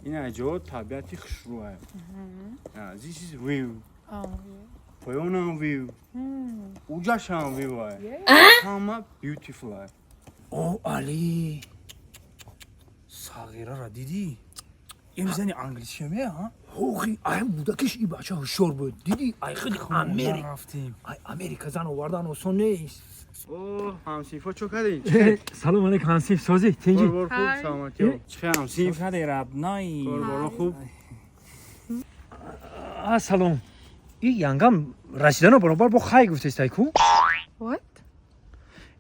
Ин ҷо табиати хушрӯа. This is view. Поёнам view. Уҷашам view. Ҳама beautiful. О, Али. Сағираро дидӣ? Ин зани англисия ме, а? Охи, ай будакиш и бача ҳушёр буд. Дидӣ, ай худи Америка. Рафтем. Ай Америка зан овардан осон нест. О, ҳамсинфо чо кардӣ? Салом алейкум, ҳамсинф, созӣ, тинҷӣ? Кор бор хуб, саломатӣ. Чӣ ҳамсинф? Каде родной? Кор боро хуб. А, салом. И янгам расидано баробар бо хай гуфтестай ку? What?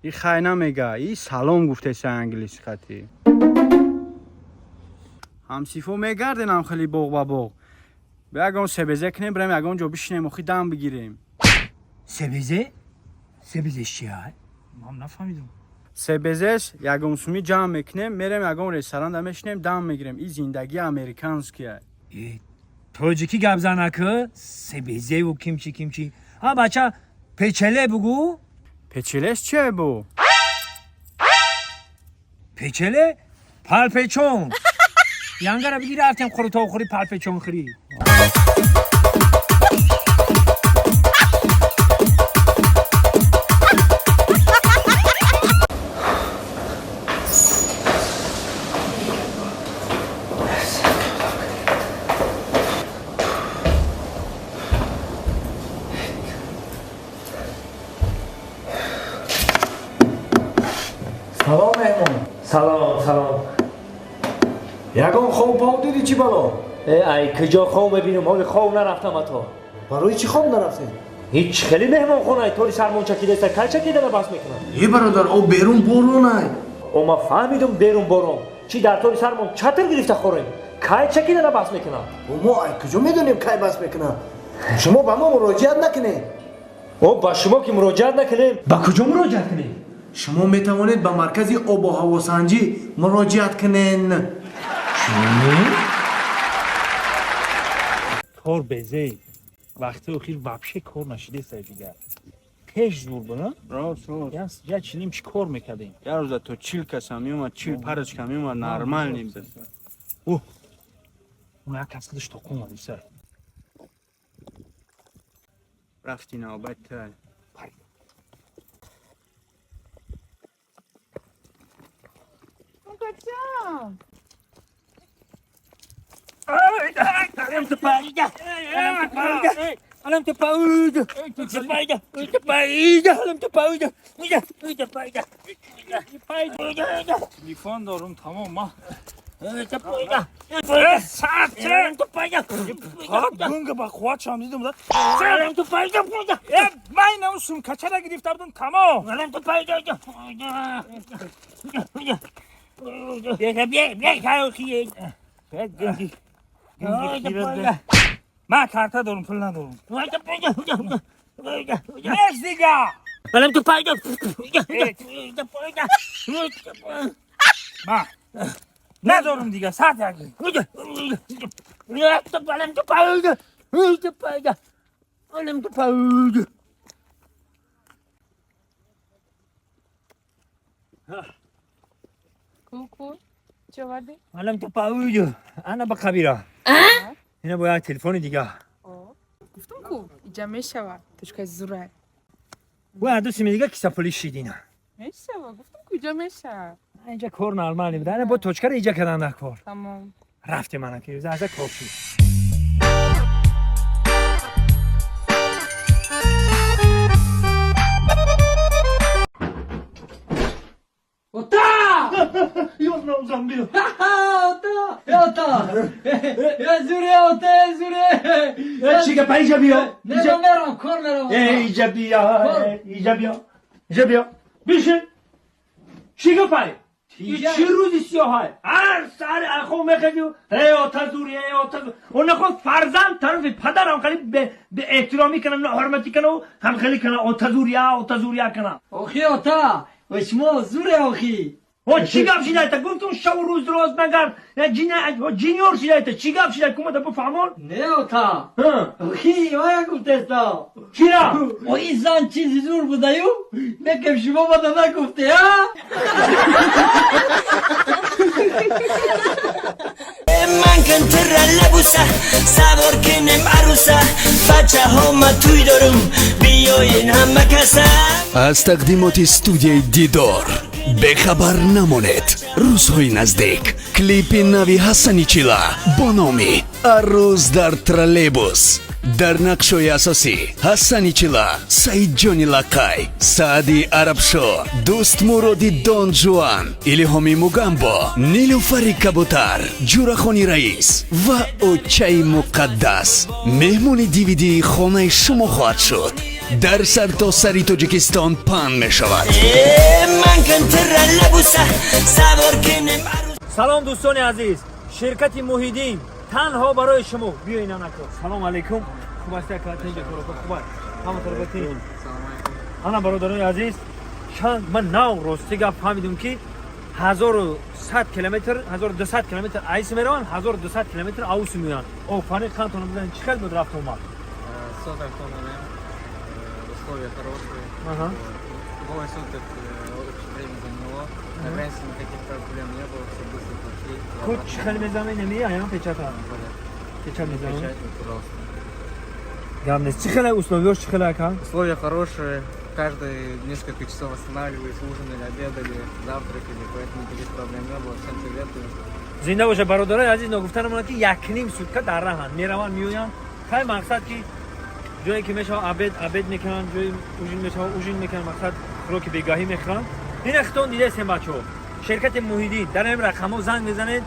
И хай намега, и салом гуфтеса англиси хати. Ҳамсинфо мегарденам хеле боғ ба боғ. Ба ягон себезе кунем, бирем ягон ҷо бишинем, охи дам бигирем. Себезе? Себезе чия? Ман нафаҳмидам. Себезеш ягон суми ҷамъ мекунем, мерем ягон ресторанда мешинем, дам мегирем. И зиндагии американския. Э, тоҷикӣ гап зана ку? Себезеву кимчи кимчи. А бача печеле бугу? Печелеш чия бу? Печеле? Палпечон. Янгара биги рафтем хурутов хӯри палпечон хӯрӣ. Салом, меҳмон. Салом, салом. Ягон хоб боб дидӣ, чӣ бало? Э, ай куҷо хоб мебинам? Ҳоли хоб нарафтам ато. Барои чӣ хоб нарафтем? Ҳеҷ хеле меҳмонхона тори сармон чакидаста, кай чакидана бас мекунам? Е, бародар, о берун боронай. О, ма фаҳмидум берун борон. Чӣ дар тори сармон чатр гирифта хорем? Кай чакидана бас мекунам? О, мо ай куҷо медонем кай бас мекунам? Шумо ба мо муроҷиат накунед. О, ба шумо ки муроҷиат накунем, ба куҷо муроҷиат кунем? Шумо метавонед ба маркази обу ҳавосанҷӣ муроҷиат кунед. Кор безе. Вақти охир вообще кор нашидеста дигар. Пеш зур буна? Рост, рост. Я я чиним чӣ кор мекардем? Як рӯза то 40 каса меомад, 40 парочка меомад, нормал ним. Оҳ. Он як кас худаш тоқон омадиса. Рафти навбат та. Кача! Телефон дорум, тамом ма. Гунга ба қувватшам дидум да. Э, ман инам сумкачара гирифта будам, тамом. Ман карта дорум, пул надорум. Нест дига. Ма надорум дига, сад як. Ку-ку. Чӣ овардӣ? Алам ту пауҷу. Ана ба қабира. Ина бо як телефони дига. О, гуфтум ку, иҷа мешава. Точкаи зурай. Бо ду сими дига кисапули шидина. Мешава, гуфтум ку иҷа мешава. Инҷа кор нормал небуд. Ана бо точкаро иҷа кардан дар кор. Тамом. Рафтем ана ки аза кор шуд. Чӣ гапа, инҷа биё. Мерам, кор мерам. Инҷа биё, инҷа биё. Инҷа биё. Бишин. Чӣ гапай? Чӣ рӯзи сиёҳай? Ҳар саҳари ахо мехезӣ, эй ота зури, эй ота зури. Он нахо фарзанд тарафи падарам хеле беэҳтиромӣ кунам, ноҳурматӣ кунам, ҳам хеле кунам, ота зурия, ота зурия кунам. Охи, ота, шумо зуре охи. О, чӣ гап шидайта? Гуфтум шаву рӯз роз нагард. Ҷиниёр шидайта. Чӣ гап шидай? Кумада бифаҳмон? Не, ота. Охи, вая гуфтеста. Чира? О, ин зан чизи зур будаю? Некем шумо бада нагуфте, а? Ман кун троллейбуса савор кунем арӯса, бачаҳо, ма тӯй дорум, биёен ҳама каса. Аз тақдимоти студияи Дидор бехабар намонед. Рӯзҳои наздик клипи нави Ҳасани Чила бо номи «Арӯз дар троллейбус». Дар нақшҳои асосӣ Ҳасани Чила, Саидҷони Лақай, Саади Арабшо, Дӯстмуроди Дон Жуан, Илҳоми Мугамбо, Нилуфари Кабутар, Ҷурахони Раис ва Очаи Муқаддас меҳмони дивидии хонаи шумо хоҳад шуд. Дар сартосари Тоҷикистон паҳн мешавад. Ман кун троллейбуса савор кунем арӯс. Салом, дӯстони азиз! Ширкати Муҳиддин танҳо барои шумо. Биёин, анако. Салом алейкум, хуб ҳасти, ака? Тинҷа, хуб, ҳама тарафа тинҷ. Ана, бародарони азиз, чанд ман нав рости гап фаҳмидум, ки 1100 километр, 1200 километр айси мераванд, 1200 километр ауси меоянд. Офарин, қандтона бизанед. Чӣ хел буд рафту омад? Все так омадем. Условия хорошие. Двое суток общее время заняло. На границе никаких проблем не было, все быстро прошли. Код чӣ хел мезанед? Неми аян печата? Печат мезанам. Печать, пожалуйста. Гап нест. Чӣ хеле условияш, чӣ хеле, ака? Условия хорошие. Каждые несколько часов останавливались, ужинали, обедали, завтракали, поэтому никаких проблем не было. Всем советую. Зинда боша, бародарои азиз. Ногуфта намонад, ки якним сутка дар раҳанд, мераванд, меоянд. Хай, мақсад, ки ҷое ки мешава обед, обед мекунанд, ҷои ужин мешава, ужин мекунанд, мақсад, хӯроки бегаҳӣ мехӯранд. Ина хитон дидестем, бачаҳо. Ширкати Муҳиддин, дар ҳамин рақамҳо занг мезанед.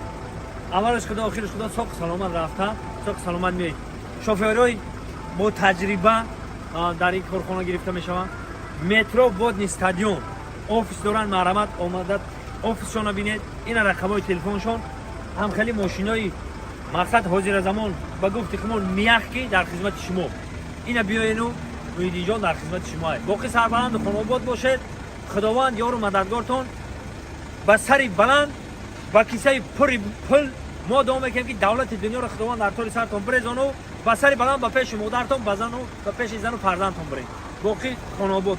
Аввалаш худо, охираш худо, соқу саломат рафта, соқу саломат меоед. Шофёрҳои бо таҷриба дар ин корхона гирифта мешаванд. Метро Водный стадион офис доранд. Марҳамат, омада офисшонро бинед. Ина рақамҳои телефоншон. Ҳам хеле мошинои, мақсад, ҳозира замон, ба гуфти хумон, мягкий дар хизмати шумо. Ина биёену, Муҳиддинҷон дар хизмати шумо. Боқӣ сарбаланду хонобод бошед. Худованд ёру мададгортон. Ба сари баланд, ба кисаи пури пул. Мо дуо мекунем, ки давлати дунёро Худованд дар тори сартон бирезону ба сари баланд ба пеши модартон, ба зану ба пеши зану фарзандтон биред. Боқӣ хонобод.